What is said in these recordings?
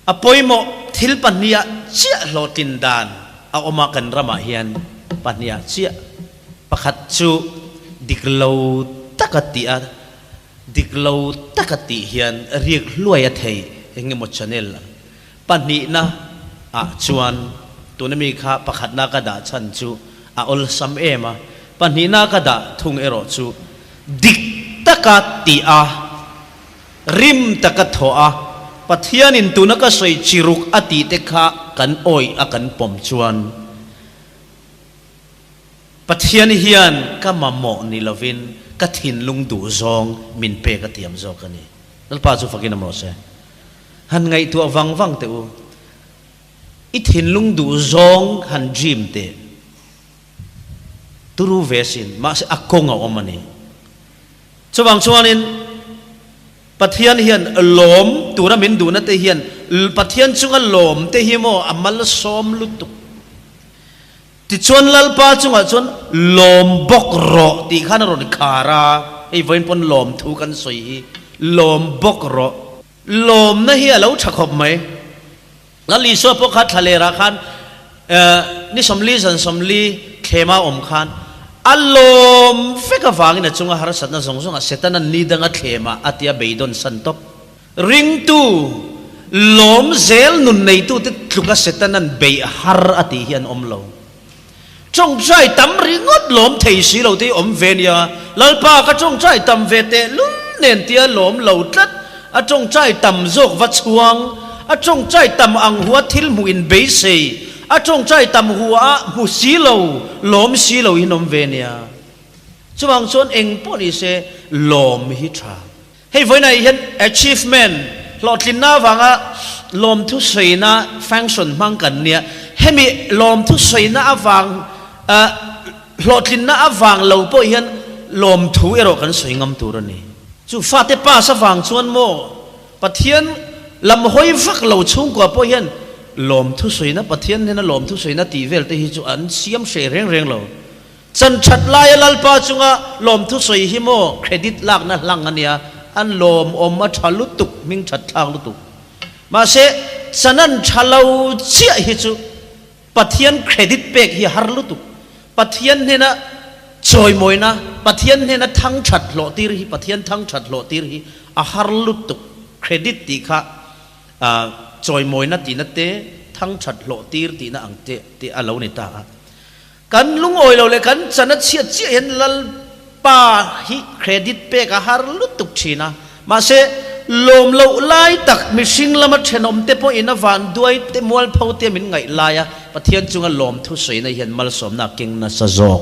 A pawimawh thil pahniha chiah hlawhtlin dan a awm a kan ramah hian pahniha chiah. Pakhat chu dik lo taka tih a, dik lo taka tih hian riak hluai a thei eng emaw channel ang. Pahnihna ah chuan tuna mi kha pakhatna ka dah chhan chu a awlsam em a, pahnihna ka dah thung erawh chu dik taka tih a, Rim taka thawh a, Pathianin tuna ka sawi chi ruk a tih te kha kan awih a kan pawm chuan Pathian hian ka mamawh ni lovin ka thinlung duh zawng min pek a tiam zawk a ni. Lalpa chu fakin awm rawh se. Han ngaihtuah vang vang teh u. I thinlung duh zawng han dream teh. Turu ve sin, mahse a kawng a awm a ni. Chuvang chuanin Pathian hian lawm tura min duhna te hian Pathian chunga lawm te hi maw a malsawm lutuk. Tichuan Lalpa chungah chuan lawm bawk rawh tih khan a rawn khar a, hei vawiin pawn lawm thu kan sawi hi, lawm bawk rawh. Lawmna hi a lo tha khawp mai. Lal Isua pawh kha thlalerah khan ni 40 zan 40 thlema awm khan a lawm vek avangin a chunga harsatna zawng zawngah Setana'n ni danga thlema a tia beidawn san tawp. Ringtu lawm zel nun neitute tluka Setana'n beih har a tih hi an awm lo. Tawngtai tam ringawt lawm thei si lo te hi awm ve nia. Lalpa ka tawngtai tam ve teh lul nen tia lawm lo tlat. A tawngtai tam zawk va chhuang. A tawngtai tam ang hua thil hmuh in beisei. A tawngtai tam hua ah hmu si lo, lawm si lo in awm ve nia. Chuvang chuan eng pawh ni se lawm hi tha. Hei vawiinah hian achievement, hlawhtlinna avanga lawmthu sawina function hmang kan nia. Hemi lawmthu sawina avang, hlawhtlinna avang lo pawh hian lawmthu erawh kan sawi ngam tur a ni. Chu fate pass avang chuan maw Pathian lam hawi vak lo chhungkua pawh hian lawmthu sawina, Pathian hnena lawmthu sawina tih vel te hi chu an siam hreh reng reng lo. Chan that laia Lalpa chunga lawmthu sawi hi maw credit lakna hlang a nia, an lawmawm a tha lutuk, hming that thlak lutuk. Mahse, chan an tha lo chiah hi chu Pathian credit pek hi har lutuk. Pathian hnena chawimawina, Pathian hnena thang that hlawh tir hi, Pathian thang that hlawh tir hi a har lutuk. Credit tih kha chawimawina tihna te, thang that hlawh tir tihna ang te te a lo ni ta a. Kan lungawi lo leh kan chan a chhiat chiah hian Lalpa hi credit pek a har lutuk thin a. Mahse, lawm loh lai tak mihring lama thenawm te pawhin a van duai te mualpho te min ngaih lai a, Pathian chunga lawmthu sawina hian malsawmna a keng nasa zawk.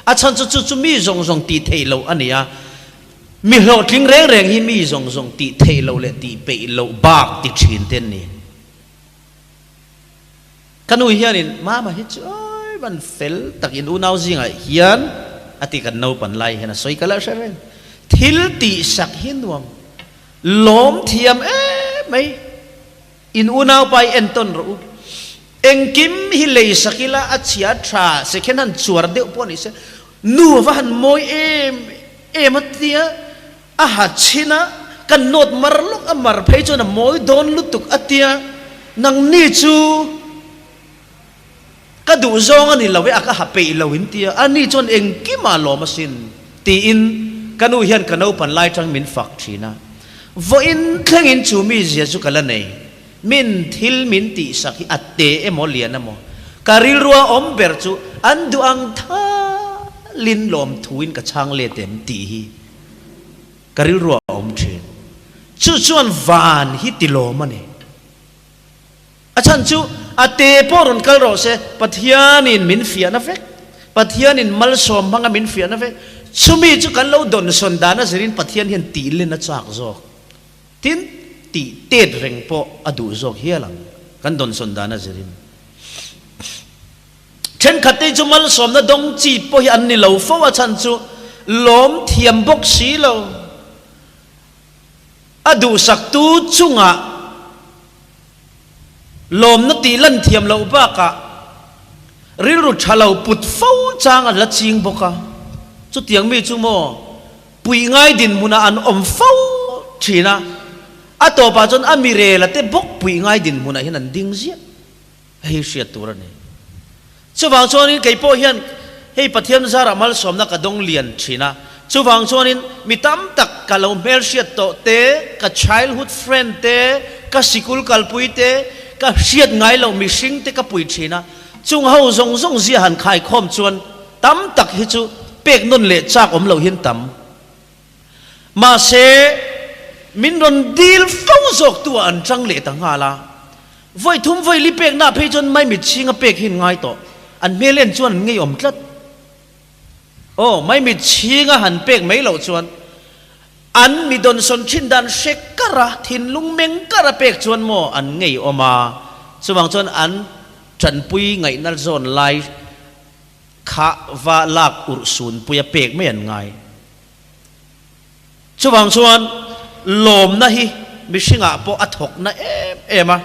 A chhan chu chu chu mi zawng zawng tih theih loh a ni a, mi hlawhtling reng reng hi mi zawng zawng tih theih loh leh tih peih loh bak ti thin te an ni. Ka nu hianin, Mama hi chu awi van fel tak in unau zingah hian a ti kan naupan lai hian a sawi ka la hre reng. Thil tihsak hi nuam lawm thiam em mai. In unau pa hi entawn rawh u. Engkim hi lei sak ila a chhia tha second han chuar deuh pawh ni se nu va han mawi em em a tia A ha chhin a, ka nawt mar lawk a mar phei chuan a mawi dawn lutuk a tia, nangni chu ka duh zawng a ni lo e a ka ha peih lo in tia, a ni chuan engkimah lawm asin tiin ka nu hian ka naupan lai tang min fak thin a, vawiin thlengin chu mi zia chu ka la nei, min thil min tihsak hi a te emaw lian emaw ka rilrua awm ber chu an duh ang thalin lawmthuin ka chhang let em tih hi. Ka rilru a awm thin. Chu chuan van hi ti lawm a ni. A chhan chu a te pawh rawn kal rawh se, Pathianin min fiahna vek, Pathianin malsawm hmanga min fiahna vek. Chumi chu kan lo dawnsawn dan a zirin Pathian hian tih len a chak zawk. Tin, tih tet reng pawh a duh zawk hial ang, kan dawnsawn dan a zirin. Thenkhat te chu malsawmna dawng chi pawh hi an ni lo fo a chhan chu lawm thiam bawk si lo. A duhsaktu chungah lawmna tih lan thiam loh bakah rilru tha lo put fo chang a la ching bawk a. Chutiang mi chu maw puih ngai dinhmunah an awm fo thin a, a tawpah chuan a mirela te bawk puih. puih ngai dinhmunah hian an ding ziah. Hei hriat tur a ni. Chuvang chuanin kei pawh hian hei Pathian zarah malsawmna ka dawng lian thin a. Chuvang chuanin mi tam tak ka lo hmelhriat tawh te, ka childhood friend te, ka sikul kalpui te, ka hriat ngai loh mihring te ka pui thin a. Chung ho zawng zawng zia han khaikhawm chuan tam tak hi chu pek nawn leh chak awm loh hian tam. Mahse, min rawn dil fo zawk tu ah an chang leh ta nghal a. Vawi thum vawi li pekna phei chuan maimit chhinga pek hi an ngai tawh. An hmel en chuan an ngeiawm tlat. Aw, maimit chhinga han pek mai loh chuan an mi dawnsawn thin dan hre kar a, thinlung meng kar a pek chuan maw an ngeiawm a. Chuvang chuan an tanpui ngaihna zawn lai kha va lak urh sunpuia pek mai an ngai. Chuvang chuan lawmna hi mihringah pawh a thawkna em em a,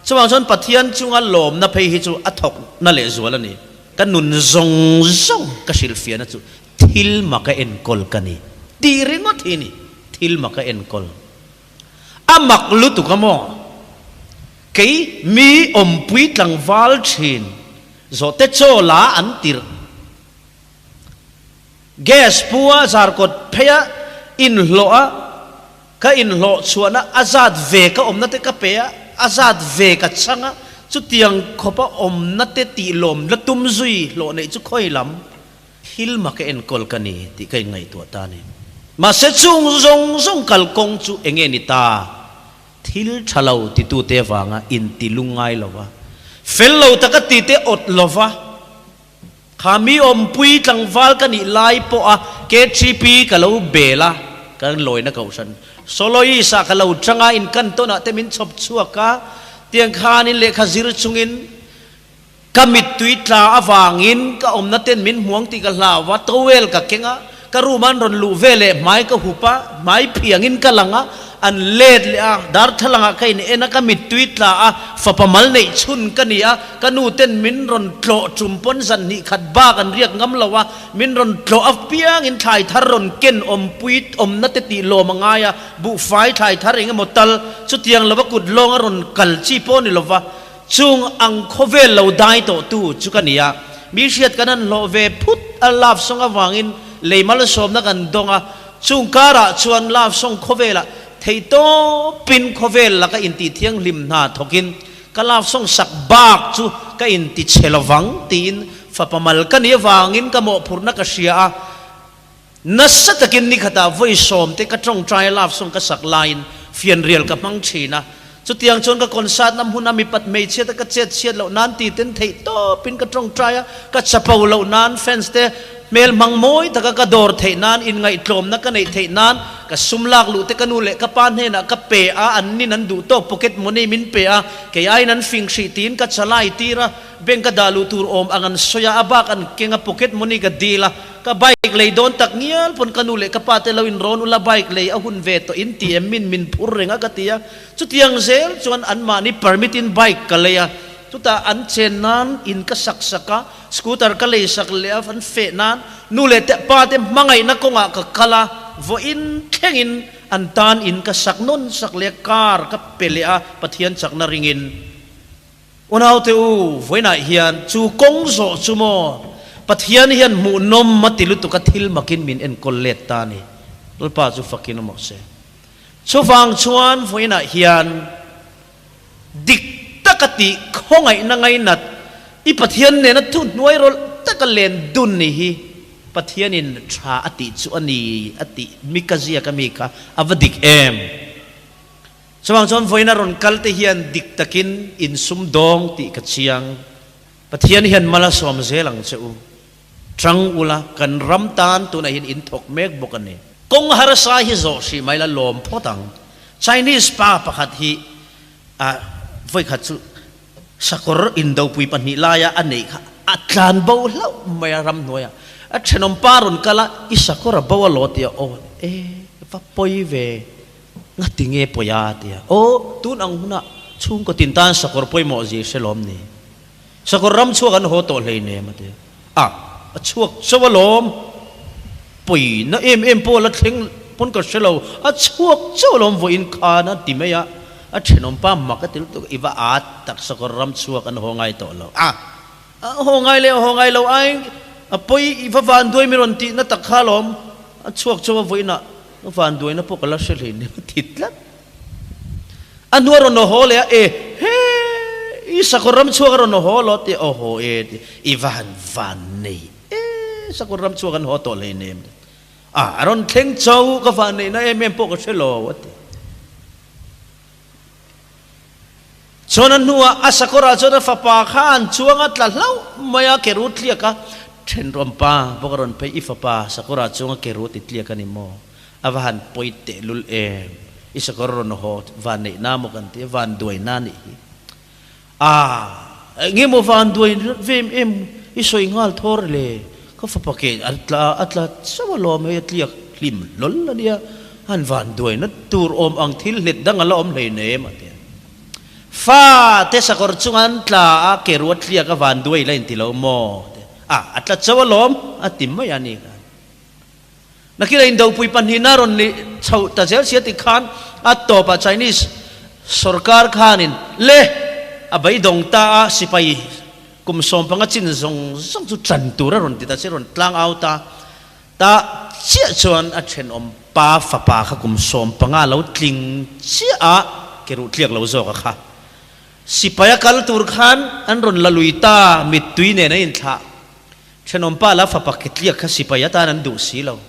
chuvang chuan Pathian chunga lawmna phei hi chu a thawkna lehzual a ni. Ka nun zawng zawng ka hrilhfiahna chu thil maka enkawl ka ni tih ringawt hi a ni, thil maka enkawl. A mak lutuk a maw? Kei mi awmpui tlangval thin zawhte chaw la an tirh. Gas pu a zarkawt phei a inhlawh a, ka inhlawh chhuahna a zat ve ka awmna te ka pe a, a zat ve ka chhang a, chutiang khawpa awmna te tih lawm la tum zui hlawh neih chu khawi lam thil mak a enkawl ka ni tih ka inngaihtuah ta a ni. Mahse chung zawng zawng kalkawng chu enge ni ta? Thil tha lo titute avanga inti lungngai lova, fel lo taka tite awt lova, Kha mi awmpui tlangval ka nih lai pawha KTP ka lo bel a, kan lawina kohhran Soloist ah ka lo chang a, in kan tawnah te min chhawp chhuak a, tiang khanin lehkha zir chungin ka mittui tla avangin ka awmna ten min hmuang tih ka hlau a, towel ka keng a, ka room ah an rawn luh ve leh hmai ka hup a, hmai phiangin ka lang a, An let leh a, darthlalang ah ka in en a, ka mittui tla a, fapa mal neih chhun ka ni a, ka nu ten min rawn tlawh tum pawn zan hnih khat bak an riak ngam lo a, min rawn tlawh apiang in thlai thar rawn ken awmpui awmna te tih lawm a ngai a, buhfai thlai thar eng emaw tal chutiang lova kut lawng a rawn kal chi pawh ni lova, chung ang khawvel lo dai tawh tu chu ka ni a, mi hriat kan han hlawh ve phut a love song avangin lei malsawmna kan dawng a, Chung karah chuan love song khawvelah theihtawpin khawvel laka intih thianghlim hna thawkin ka love song sak bak chu ka inti chhe lovang tiin fapa mal ka nih avangin ka mawhphurhna ka hria a. Nasa takin nikhatah vawi sawmte ka tawngtaia love song ka sak laiin fianrial ka hmang thin a. Chutiang chuan ka concert-na hmuna mipat hmeichhiata ka chet chhiat loh nan titen theih tawpin ka tawngtai a, ka chapo loh nan fans te hmel hmang mawi taka ka dawr theih nan, inngaihtlawmna ka neih theih nan ka sum lak luh te ka nu leh ka pa hnenah ka pe a, an nin an duh tawk pocket money min pe a, kei aiin an fing hrih tiin ka chalai tir a, bank a dah luh tur awm ang an sawi a, a bak an keng a, pocket money ka dil a. Ka bike lei dawn tak ngial pawn ka nu leh ka pa te lo in rawn ula bike lei a hun ve tawh in ti em min min phur reng a ka ti a, chutiang zel chuan anmahni permit in bike ka lei a, chutah an chen nan in ka sak sak a, scooter ka lei sak leh a an feh nan nu leh te pa te hmangaihna kawngah ka kal a, vawiin thlengin an tan in ka sak nawn sak leh a car ka pe leh a Pathian chakna ringin. Unaute u, vawiinah hian chu kawng zawh chu maw Pathian hian hmuhnawm a ti lutuk a thil makin min enkawl let ta a ni. Lalpa chu fakin awm rawh se. Chuvang chuan vawiinah hian dik taka tih khawngaihna ngainat i Pathian nena thuhnuai rawlh taka len dun ni hi Pathianin tha a tih chu a ni a tih mi ka ziak a mi kha a va dik em? Chuvang chuan vawiin a rawn kal te hian dik takin in sum dawng tih ka chiang. Pathian hian mal a sawm zel ang che u. Tang ula, kan ram tan tunah hian in thawk mek bawk a ni. Kawng harsa hi zawh hrih mai la lawm phawt ang. Chinese pa pakhat hi a vawikhat chu sakawr indopui pahnih laia a neih kha a tlan bo hlauh mai a ramhnuaiah. A thenawm pa rawn kal a, i sakawr a bo a law tia aw e va pawi ve. Ngati nge pawi a? ti a. Aw, tun ang hunah chhungkaw tin tan sakawr pawimawh zir hre lawm ni. Sakawr ram chhuak an haw tawh hleinem a ti a. A, a chhuak chauh alawm. Pawi na em em pawh la thleng pawn ka hre lo. A chhuak chauh alawm vawiin khan a ti mai a. A thenawmpa mak a ti lutuk, I va at tak sakawr ram chhuak an haw ngai tawh lo a, a haw ngai leh haw ngai lo ai a pawi i va vanduai mi rawn tihna tak kha alawm, a chhuak chauh a vawiinah ka vanduaina pawh ka la hre hlei nem a ti tlat. A hnua rawn haw leh a, e he i sakawr ram chhuak a rawn haw lo ti, aw haw e ti, i va han vannei e sakawr ram chhuak an haw tawh hlei nem a, a rawn thleng chauh ka vanneihna em em pawh ka hre lo a ti. Chuan a hnuah a sakawrah chuan a fapa kha an chuang a tla hlauh mai a, ke rut tliak a, Thenrawm pa bawk a rawn phei, i fapa sakawrah chuang a ke rut i tliak a ni maw? A va han pawi tehlul em! I sakawr rawn haw van neih na maw kan ti a, van duai na nih hi. A, enge maw van duai ve em em i sawi nghal thawr le, ka fapa ke a tla a tla chauh alawm hei a tliak hlim hlawl a nia, han van duai na tur awm ang thil hlet dang a la awm hlei nem a ti a. Fa te sakawr chunga an tla a ke ruat tliak a van duai la inti lo maw a ti a, a tla chauh alawm a ti mai a ni khan. Nakinah indopui pahnihna rawn ni chhoh ta zel sia tikhan a tawpah Chinese sorkar khanin le a beidawng ta a, sipai kum 15 chin zawng zawng chu tan tur a rawn ti ta si, rawn tlang au ta ta chiah chuan a thenawm pa fapa kha kum 15 lo tling chiah a ke ruh tliak lo zawk a kha. Sipai a kal tur khan an rawn la lui ta, mittui nen an inthlah. Thenawmpa la fapa ketliak kha sipai atan an duh si lo.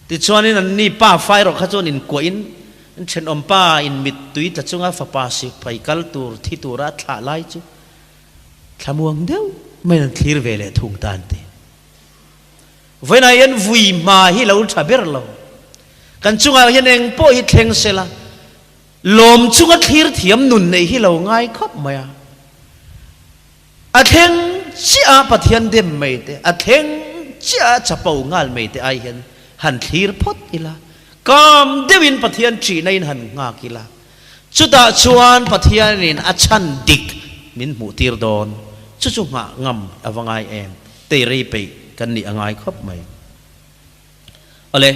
Tichuanin anni pa fa erawh kha chuan inkuahin thenawmpa in mittui tla chunga fapa sipai kal tur thi tura a thlah lai chu thlamuang deuh maiin an thlir ve leh thung ta an ti. Vawiinah hian vui hma hi lo tha ber lo. Kan chungah hian eng pawh hi thleng sela lawm chunga thlir thiam nun neih hi lo ngai khawp mai a. A thleng chiah a Pathian dem mai te, a thleng chiah a chapo nghal mai te ai hian han thlir phawt ila, kam deuhin Pathian ṭihna in han nghak ila, chutah chuan Pathianin a chhan dik min hmuh tir dawn, chu chu nghah ngam a va ngai em, tei rei peih kan nih a ngai khawp mai. Awle,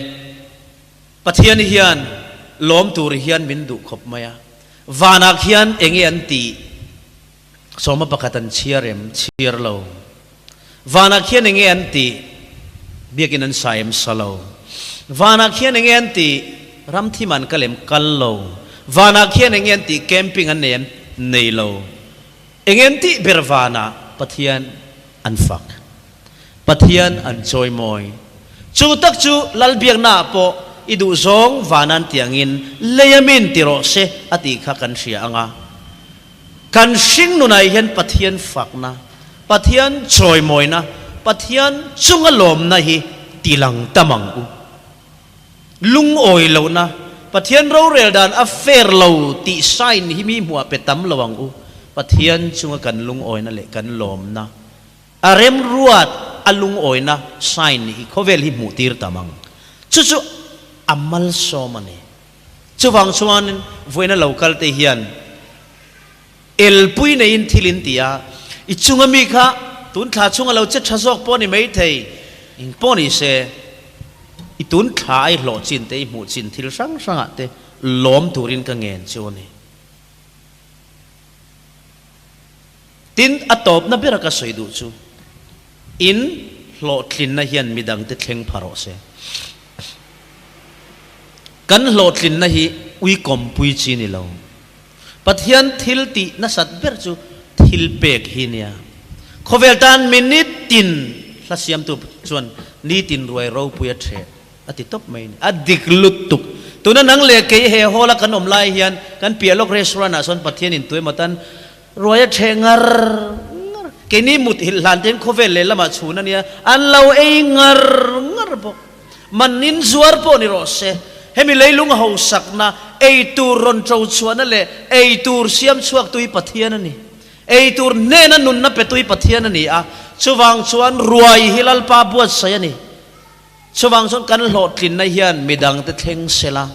Pathian hian lawm tur hian min duh khawp mai a, vanah khian enge an tih? Sawma pakhat an chhiar em? Chhiar lo. Vanah khian enge an tih? Biakin an sa em? Sa lo. Vanah khian enge an tih? Ramthim an kal em? Kal lo. Vanah khian enge an tih? Camping an nei em? Nei lo. Enge an tih ber vanah? Pathian an fak. Pathian an chawimawi. Chu tak chu Lalbiaknaah pawh i duhzawng vanan tiangin lei a min ti rawh se a tih kha kan hria ang a. Kan hringnunah hian Pathian fakna, Pathian chawimawina, Pathian chunga lawmna hi tilang tam ang u. Lungawi lohna, Pathian rorel dan a fair lo tih sign hi mi hmuah pe tam lo ang u. Pathian chunga kan lungawina leh kan lawmna, a remruat a lungawina sign hi khawvel hi hmuh tir tam ang. Chu chu a malsawm a ni. Chuvang chuan vawiina lo kal te hian elpui neiin thil in ti a, i chunga mi kha tun thla chhunga lo che tha zawk pawh a ni maithei, eng pawh ni se i tun thla a i hlawh chin te i hmuh chin thil hrang hrangah te lawm turin ka ngen chu a ni. Tin, a tawpna bera ka sawi duh chu, in hlawhtlinna hian midangte thleng pha rawh se. Kan hlawhtlinna hi uikawmpui chi ni lo. Pathian thil tih nasat ber chu thil pek hi nia. Khawvel tan mi nitin hla siamtu chuan nitin ruai ropui a ṭheh a ti tawp mai a ni. A dik lutuk. Tuna nang leh kei he hall a kan awm lai hian kan piah lawk restaurant ah sawn Pathian in tuemaw tan Ruai a ṭheh ngar ngar. Keini mut hilh hlan tein khawvel lehlamah chhun a nia, an lo ei ngar ngar bawk. Manin zuar pawh ni rawh se, hemi leilung hausakna, ei tur rawn ṭo chhuahna leh ei tur siam chhuaktu hi Pathian a ni. Ei tur hnena nunna petu hi Pathian a ni a, chuvang chuan ruai hi Lalpa buatsaih a ni. Chuvang chuan kan hlawhtlinna hian midangte thleng sela,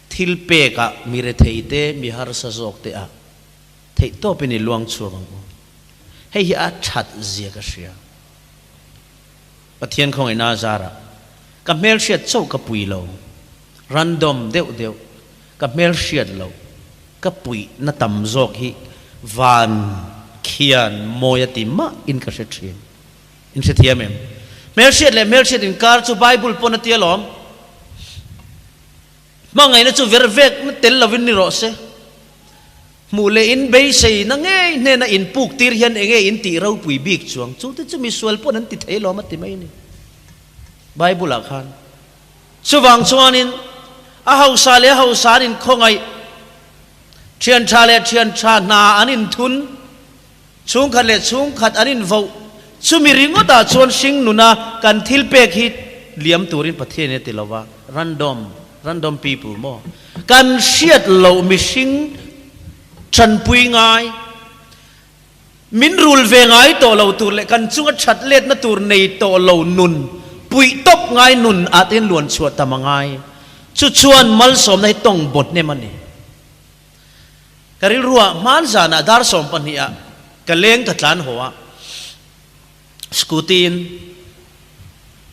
Thil pekah mi rethei te, mi harsa zawk te ah theih tawpin i luang chhuak ang u. Hei hi a that zia ka hria. Pathian khawngaihna a zarah ka hmelhriat chauh ka pui lo, random deuh deuh ka hmelhriat loh. ka puihna tam zawk hi van khian mawi a ti mah in ka hre thin. In hrethiam em? Hmelhriat leh hmelhriat inkar chu Bible pawn a ti alawm. Hmangaihna chu ver vekna tel lovin ni rawh se. Hmuh leh in beiseina ngei hnena in puk tir hian enge in tih ropui bik chuang? Chu te chu misual pawn an ti thei alawm a ti mai a ni Bible ah khan. Chuvang chuanin a hausa leh a hausa an inkhawngaih, thian tha leh thian tha hna an inthun, Chhungkhat leh chhungkhat an invoh. Chumi ringawtah chuan hring nuna kan thil pek hi liam turin Pathianin a ti lo va, random, random people maw? Kan hriat loh mihring tanpui ngai, min rul ve ngai tawh lo tur leh kan chunga that letna tur nei tawh lo nun, puih tawp ngai nun ah te hian luan chhuah tam a ngai. Chu chuan malsawmna hi tawng baw hnem a ni. Ka rilruah hman zanah dar 12 ah ka leng ka tlan haw a, scooty in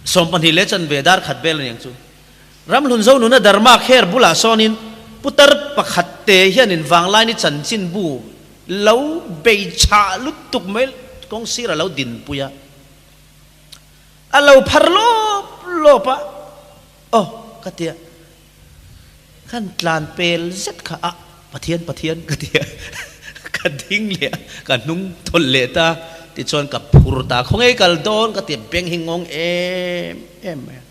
12 leh chanve dar khat vel aniang chu. Ramhlun zo nuna Dharma kher bulah sawnin putar pakhat te hianin Vanglaini chanchin bu lo bei chhah lutuk mai kawng sir a lo dinpui a, a lo phar lawp lawp a, aw ka tia. Kan tlan pel zet kha a, Pathian, Pathian ka ti a, ka ding leh a, ka hnung thawlh leh ta, tichuan ka phur ta, khawnge kal dawn ka ti a, beng hi ngawng em em mai a,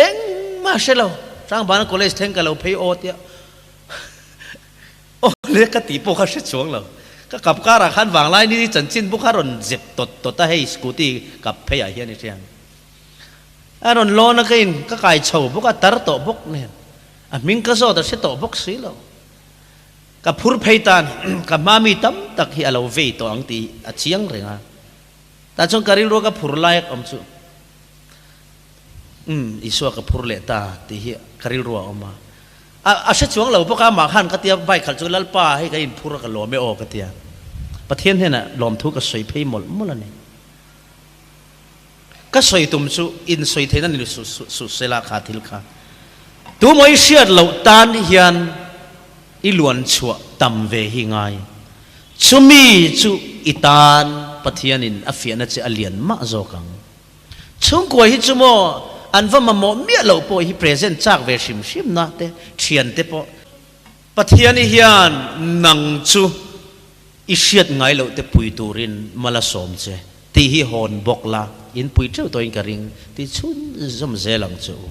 engmah hre lo, Hrangbana College thleng ka lo phei aw tia, aw le ka tih pawh kha hre chuang lo, ka kap karah khan vanglai ni chanchin bu kha rawn zep tawt tawt a, hei scooty kap pheiah hian i hria ang. A rawn lawn a ka in ka kai chho bawk a, tar tawh bawk nen a hming ka zawt a hre tawh bawk si lo. Ka phur phei tan ka hma mi tam tak hi a lo vei tawh ang tih a chiang reng a. Tah chuan ka rilru a ka phur lai awm chu umm Isua ka phur leh ta tih hi ka rilru a awm a. A a hre chuang lo bawk a, amah khan ka tia bike khalh chu Lalpa hei ka inphur a ka lawm e aw ka tia. Pathian hnenah lawmthu ka sawi phei mawlh mawlh a ni. Ka sawi tum chu in sawi theihna ni suh sela kha thil kha tumaw i hriat loh tan hian i luan chhuah tam ve hi ngai. Chumi chu i tan Pathianin a fiahna che a lian mah zawk ang. Chhungkua hi chu maw an va mamawh miah loh pawh hi present chak ve hrim hrim na te thian te pawh Pathiani hian nang chu I hriat ngai loh te pui turin mal a sawm che tih hi hawn bawk la, in pui teuh tawhin ka ring tih chhun zawm zel ang che u.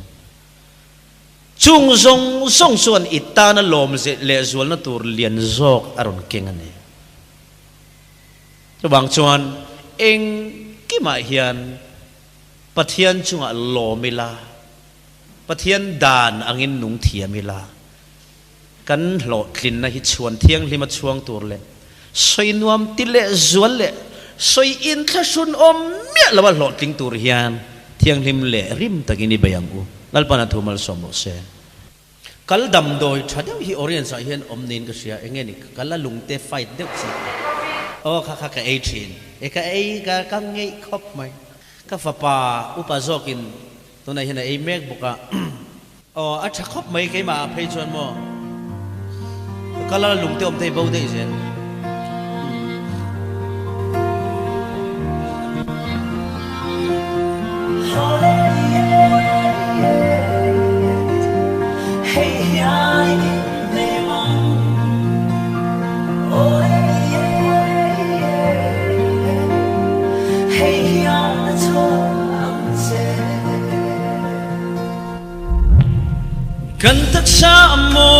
Chung zawng zawng chuan i tana lawm lehzualna tur lian zawk a rawn keng a ni. Chuvang chuan engkimah hian Pathian chungah lawm ila, Pathian dan angin nung thiam ila, Kan hlawhtlinna hi chhuan thianghlima chhuang tur leh sawi nuam ti leh zual leh sawi inthlahrun awm miah loa hlawhtling tur hian thianghlim leh rim takin i bei ang u. Lalpan a thu malsawm rawh se. Kal damdawi tha deuh hi Oriens ah hian awm niin ka hria, enge ni kal a lungte fight deuh chi aw kha kha ka ei thin e ka ei ka ka ngeih khawp mai ka fapa upa zawkin tunah hian a ei mek bawk a. Aw a tha khawp mai keimah ah phei chuan maw ka kal a lung te awm thei bo daih zel. Kan taksa a mawi.